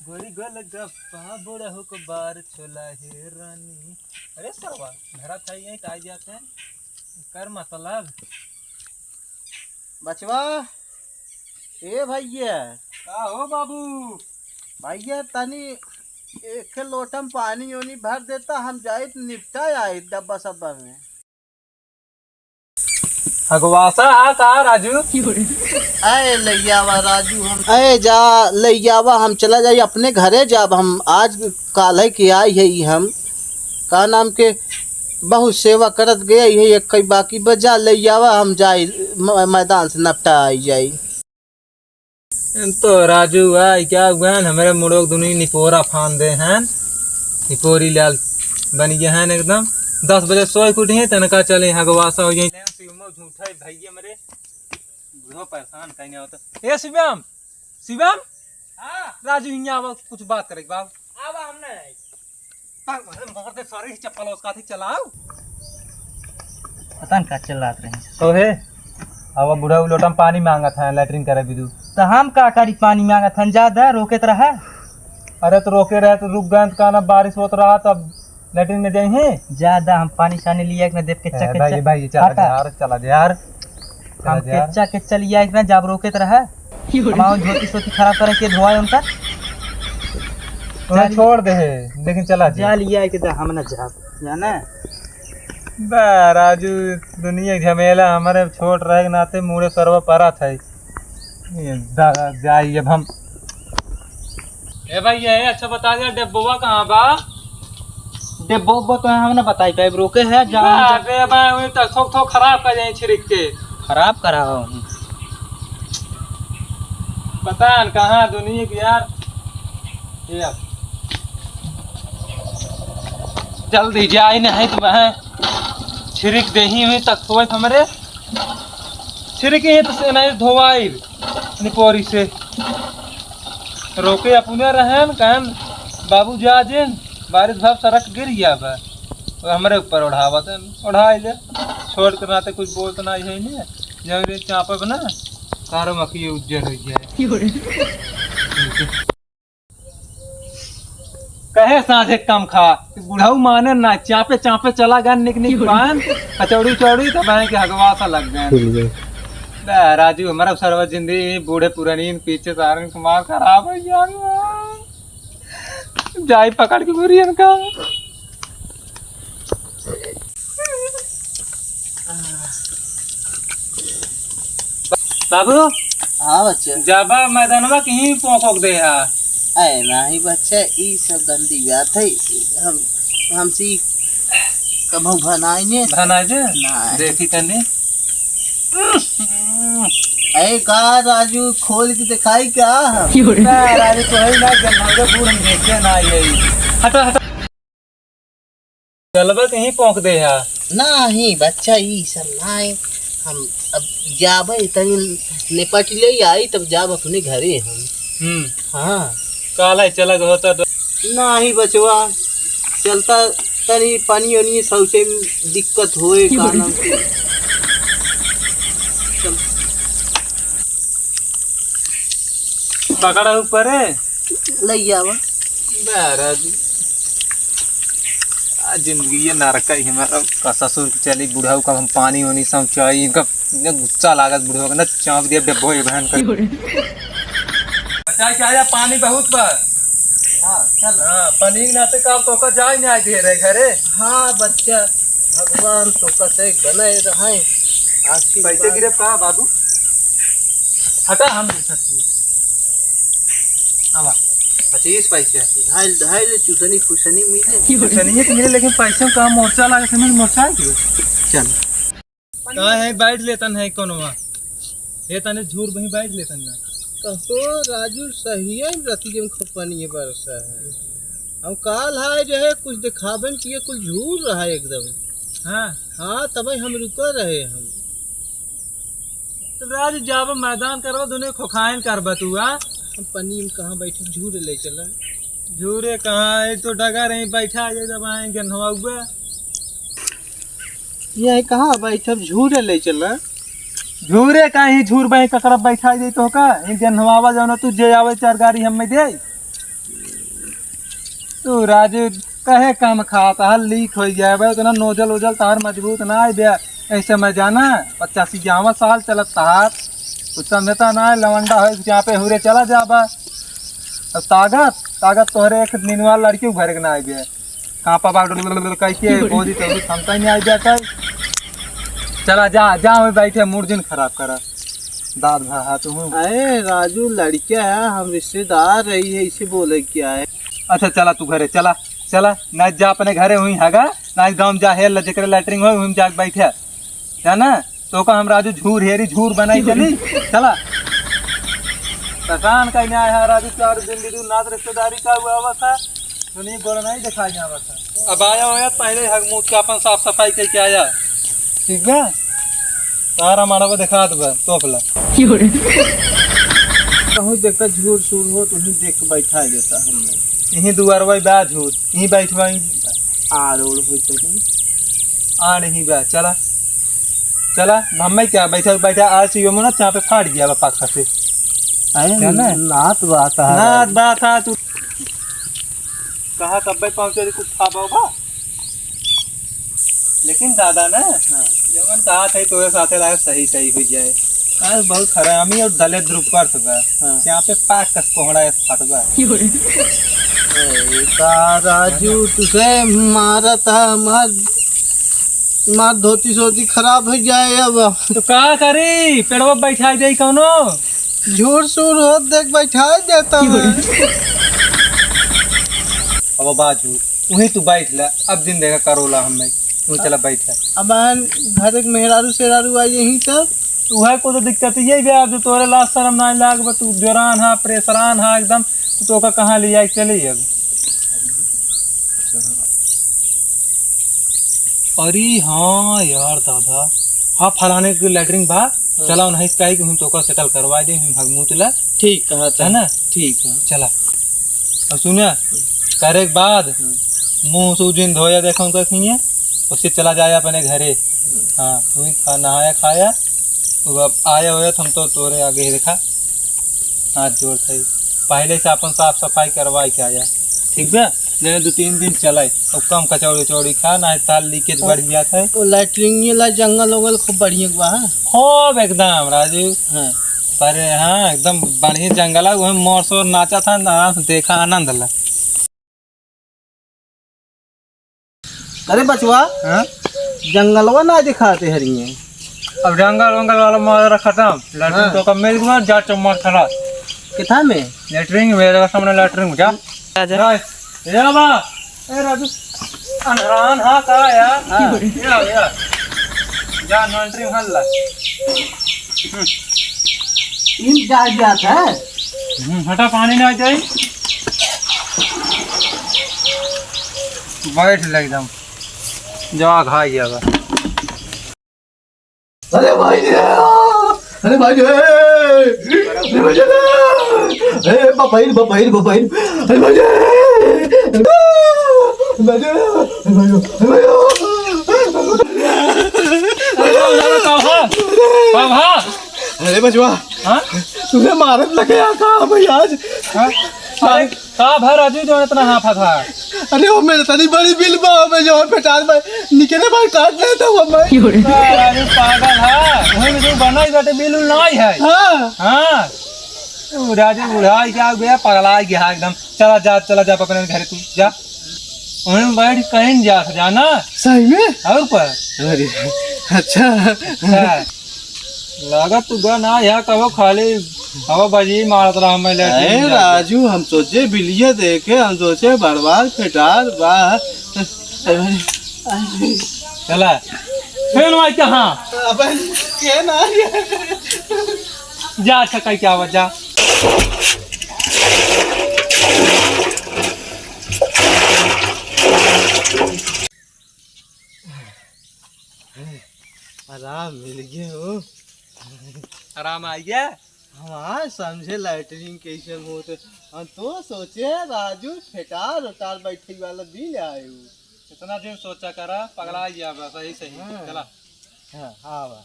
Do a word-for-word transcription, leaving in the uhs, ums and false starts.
गोरी गोलगप्पा, बुढ़ऊ को बार छोला हे रानी। अरे सरवा, धरा था यहीं तो आ जाते हैं। कर मतलब। बचवा, ए भैया। का हो बाबू? भैया, तनी एक लोटम पानी ओनी भर देता, हम जाइत निपटा आइत डब्बा सब्बा में। हगवासा आ का राजू? अरे लइयावा राजू, हम, अरे जा लइयावा, हम चला जाई अपने घरे जाब। हम आज काल्हे के आई है ई हम, का नाम के, बहुत सेवा करत गए है एक कई बाकी बजा लइयावा, हम जाई म-, मैदान से नपटा आई जाई। तो राजू भाई क्या हुआ है, हमरे मुड़ोक दुनी निपोरा फान दे हैं, निपोरी लाल बन गए हैं एकदम। दस बजे सोए के उठे हैं, तनका चले हगवासा हो जाए। शिवमो झूठा है भाई, हमरे बुढ़ो परेशान कहीं नहीं होता। ए शिवम, शिवम, हाँ। राजू हियाँ आवा, कुछ बात करे बाबू। आवा, हम नहीं आई। पागल है, मार दे सारे ही चप्पल उसका थी चलाओ। पता न का चिल्लात रहे। तो हे, अब बुढ़ऊ लोटा में पानी मांगत है, लैट्रिन करे बिदु। तो हम का करी, पानी मांगत हन, जा दा, रोके त रहा। अरे तो रोके रहे तो रुक गए, तो कहना बारिश होत रहा, तब लैट्रिन में जाई हैं। जा दा, हम पानी सानी लिया के ना देब, केच्चा, ए, भाई, केच्चा। भाई, चला हटा। जा यार, चला जा यार। चला हम जा यार। केच्चा, केच्चा लिया के ना जाब, रोके त रहा। हमारा धोती सोती खराब करे के धोआए उनका। उन्हें जा छोड़ दे है, लेकिन चला जा। जा लिया के दा, हम ना जाब, जाना। बा राजू, दुनिया के झमेला हमारे छोट रहे के नाते मुड़े सरवा परा था। ये दादा जाई अब हम। ए भाई, ये अच्छा बता दे, डेब्बोवा कहाँ बा? डेब्बो उब्बो तो हम ना बताई पाए, रोके है, जा बा, बे बा, वही तो थोक थोक खराब कर जाए छिड़क के। खराब करा हो। पता न कहाँ दुनिया की यार। ये अब जल्दी जाए नहीं तो वह छिड़क दे ही हुई तक सोच हमरे। छिड़की ही तो से नहीं धोवाई निपोरी से। रोके अपने रहन, कहन, "बाबू जा जिन, बारिश भाव सड़क गिर गया बा।" वो हमरे ऊपर ओढ़ावत हन, ओढ़ाई ले। छोट के नाते कुछ बोलत ना है नहीं, जब रे चापब ना, तारो मखिए उज्जर हो जाए। कहे साँझे कम खा, बुढ़ऊ माने ना, चापे चापे चला गन निक निक पान, कचौड़ी उचौड़ी तो बहन के हगवा सा लग गए। बे राजू, हमारा सरवा जिंदगी बूढ़े पुरानी पीछे सारन के मार खराब है यार। जाई पकड़ के बुरियन का। बाबू। हाँ बच्चा। जाबा मैदानवा कहीं पोंक दे हा। अरे नहीं बच्चा, ई सब गंदी बात है। हम, हमसे ई कबहू भनाई ने। भनाई दे? नहीं। देखी तनी। अरे का राजू, खोल के दिखाई का हम? ना राजू, तो है ना, जब हमरे बूढ़ हम देखे ना आई है। हटा, हटा। जलवा कहीं पोंक दे हा। नाही बच्चा, ई सब नाही। हम अब जाबे तनी निपट ले आई, तब जाब अपने घरे हम। हम्म। हाँ। काला चला गया होता तो। नाही बचवा, चलता तनी पानी ओनी शौचे में दिक्कत होए का नाम से। चल। पकड़ा ऊपर है। लई आवा। महाराज, आ जिंदगी ये नरक है हमारा। का ससुर के चली बुढ़ऊ का हम पानी ओनी समझाई, इनका इतना गुस्सा लागत बुढ़ऊ का ना चाप दिया डब्बो ये बहन का। बचा के आया, पानी बहुत बा। हाँ, चल। हाँ, पानी के नाते का तो का जाए नहीं आए दे रहे घरे। हाँ बच्चा, भगवान तो का से बनाए रहे। आज की पैसे बात गिरे का बाबू? हटा, हम दे सकते हैं। आवा, पच्चीस पैसे। ढाई, ढाई ले चुसनी फुसनी मिले। चुसनी तो मिले, लेकिन पैसे में कहाँ मोर्चा लागे, समझ मोर्चा है कि? चल। कहाँ है, बैठ लेतन है कोनवा। ये तने झूर बही बैठ लेतन ना। कहो राजू, सही है, रतिये में खपनिये बरसा है। हम काल है जो है, कुछ दिखाबन किए, कुल झूर रहा है एकदम। हाँ। हाँ, तबे हम रुका रहे हम। तो राजू जाबे मैदान करबा, दुनिया खोखाइन करबा तू, हाँ? हम पन्नी में कहाँ बैठे, झूरे ले चला। झूरे कहाँ, एक तो डगा रही बैठा, ये जब आए गेंधवा हुआ। ये कहाँ बैठब, झूरे ले चला। झूरे कहीं झूर बही ककड़ा बैठा दे तो का? ये गेंधवावा जानो तू जे आवे चार गाड़ी हम में दे। तू राजू, कहे कम खात हल, लीक होइ जाए बे, इतना नोजल ओजल तहार मजबूत ना आए बे। ऐसे मैं जाना, पचासी ग्यारह साल चलत तहार, कुछ समझता ना है, लवंडा है, जहाँ पे हुरे चला जाबा। अब ताकत, ताकत तोहरे एक निनवा लड़की उभर के ना आए बे। कहाँ पाबा कैसे बोली तो क्षमता ही नहीं आए बे। चला जा, जा, वहीं बैठे, मूड जिन खराब करा। दांत भा हाथ हूँ। अरे राजू, लड़किया है, हम रिश्तेदार रही है, इसे बोले क्या है? अच्छा, चला तू घरे, चला, चला, ना जा अपने घरे हुई हगा, ना गाँव में जा हेल, जेकरे लैट्रिन हो, हुई जा बैठे, जाना, तो का हम राजू झूर हेरी झूर बनाई चली, चला। परेशान का न्याय है राजू, चार दिन दीदी नात रिश्तेदारी का हुआ हुआ था, सुनी बोला नहीं दिखाई यहाँ बस। अब आया हो यार, पहले हग मुंह के अपन साफ सफाई करके आया। ठीक बा, तारा मारबा दिखा देबा, तोप ला। कहूँ देखता झूर सूर हो, तो ही देख के बैठा देता हमने। यही दुआरवा बा झूर, यही बैठवा, आड़ ओड़ होई तो नहीं। आड़ ही बा, चला, चला, हमें क्या बैठा, बैठा, आज यो मना, यहाँ पे फाड़ गया बा पाखा से। अरे, क्या ना? नात बात है। नात बात है, तू कहा तब्बे पहुँचे कुछ खा बाबा। लेकिन दादा ना, हाँ। जवन कहा था तोरे साथे लागे सही सही हो जाए। आज बहुत हरामी और दलित द्रुपर से बा। हाँ। यहाँ पे पाक कस कोहड़ा है फट बा। ए, का राजू तुसे मारा था, हमार, हमार धोती सोती खराब हो जाए अब। तो का करी, पेड़वा बैठा जाई कौनो। झूर सूर होत देख बैठा देता है। अब बाजू, वहीं तू बैठ ले, अब दिन देखा करोला हमें, तू चला बैठ ले। अब आन घर एक मेहरारू सेहरारू आई यहीं तब। वह को तो दिक्कत यही बे, अब जो तोरे लाज शर्म ना लाग बा, तू जोरान हा, परेशान हा एकदम, तो तोका कहाँ ले जाए चले अब। अरे हाँ यार दादा, हाँ फलाने के लैट्रिन बा, हाँ। चला उन्हें कही कि हम तोका सेटल करवा दे, हम हगमूत ला। ठीक कहा था। है ना? ठीक है। चला। और सुना, करे के बाद हाँ। मुंह सूजिन धोया देखा उनका खइए, उससे चला जाए अपने घरे। हाँ, वही खा, नहाया खाया, वो अब आया होया तो हम तो तोरे आगे ही देखा, हाथ जोड़ था। पहले से अपन साफ सफाई करवाई के आया, ठीक बा? जने दो तीन दिन चलाए, अब कम कचौड़ी उचौड़ी खा, ना ताल लीकेज बढ़ गया था। वो लैट्रिन ये ला जंगल वंगल खूब बढ़िया बा, हाँ? खूब एकदम राजू। हाँ। पर हाँ, एकदम बढ़िया जंगल है, वही मोर शोर नाचा था, आराम से देखा, आनंद ला। अरे बचवा, हाँ? जंगलवा ना दिखाते हरिये। अब जंगल वंगल वाला माजरा खत्म। लैट्रिन हाँ। तो कब मिल गया, जा चम्मच खड़ा। किथा में? लैट्रिन में, जगह सामने लैट्रिन में, जा। जा, जा। जा, ए बाबा, ए राजू, अनरान हा का यार? हाँ। या, या। जा, लैट्रिन हल्ला। हम्म। इन जा जात है। हम्म, हटा, पानी ना जाए। बैठ ले एकदम। जा, खा गया बा। अरे भाई रे, अरे भाई रे, अरे भाई रे, अरे बपाइन, बपाइन, बपाइन, अरे भाई रे, अरे भाई रे, अरे भाई रे, अरे भाई रे। अरे बाबा, बाबा। अरे बचवा, हाँ? तुझे मारत लगे यार, कहाँ भाई आज? हाँ? अरे का भा राजू जो इतना हाफा था? अरे वो मेरे तनी बड़ी बिल बा, मैं जो पेटार में निकले भाई काट लेता हूँ मैं। अरे राजू पागल है, वही में जो बना ही बैठे बिल उल ना ही है। हाँ। हाँ। तू राजू बुढ़ा ही क्या गया, पगला ही गया एकदम। चला जा, चला जा अपने घर तू, जा। वहीं बैठ कहीं जा, जाना। सही में? और पर? अरे, अच्छा। अच्छा। लागत तू गा ना, यहाँ कहो खाली हवा बाजी मारत रहा मैं लैट्रिन अरे जाके। राजू, हम सोचे बिलिया देखे, हम सोचे बर्बाद फेटार बा। चला, फिर भाई कहाँ? अबे, के ना? जा, अच्छा, कहीं क्या हुआ, जा। आराम मिल गए हो। आराम आ गया? हमार समझे लैट्रिन कैसे होत। हम तो सोचे राजू फेटार उटार बैठे वाला बिल आए हो। इतना दिन सोचा करा, पगला गया बस, सही सही। हाँ। चला। हाँ, हाँ बा।